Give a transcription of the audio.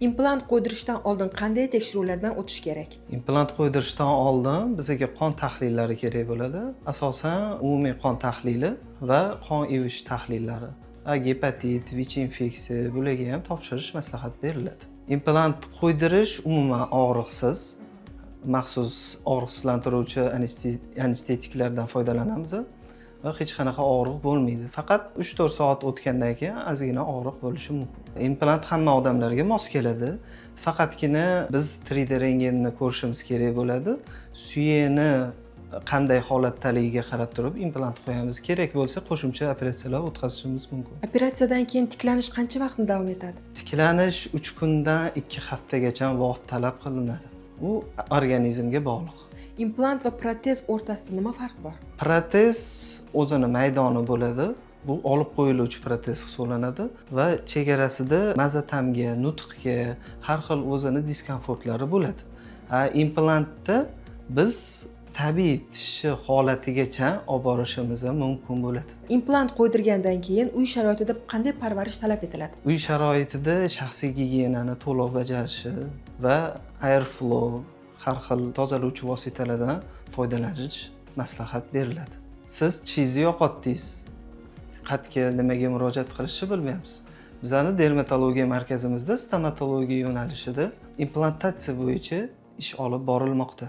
Implant qo'ydirishdan oldin qanday tekshiruvlardan o'tish kerak? Implant qo'ydirishdan oldin bizga qon tahlillari kerak bo'ladi. Asosan umumiy qon tahlili va qon ivish tahlillari. Gepatit, VICH infeksiya, bularga ham topshirish maslahat beriladi. Implant qo'ydirish umuman og'riqsiz. Maxsus og'riqsizlantiruvchi anestetiklardan foydalanamiz va hech qanaqa og'riq bo'lmaydi. Faqat 3-4 soat o'tgandan keyin ozgina og'riq bo'lishi mumkin. Implant hamma odamlarga mos keladi. Faqatgina biz 3D rentgenni ko'rishimiz kerak bo'ladi. Suyakni qanday holatdaligiga qarab turib implant qo'yamiz. Kerak bo'lsa, qo'shimcha operatsiyalar o'tkazishimiz mumkin. Operatsiyadan keyin tiklanish qancha vaqtni davom etadi? Tiklanish 3 kundan 2 haftagacha vaqt talab qilinadi. U organizmga bog'liq. Implant va protez o'rtasida nima farq bor? Protez o'zini maydoni bo'ladi. Bu olib qo'yiluvchi protez hisoblanadi va chegarasida maza ta'mga, nutqga har xil o'zini diskomfortlari bo'ladi. Implantda biz tabiiy tishi holatigacha olib borishimiz ham mumkin bo'ladi. Implant qo'ydirgandan keyin uy sharoitida qanday parvarish talab etiladi? Uy sharoitida shaxsiy gigiyenani to'liq bajarishi va airflow, har xil tozalovchi vositalardan foydalanish maslahat beriladi. Siz tishingizni yo'qotdingiz, qayerga, nimaga murojaat qilishni bilmayapsiz. Bizani dermatologiya markazimizda stomatologiya yo'nalishida implantatsiya bo'yicha ish olib borilmoqda.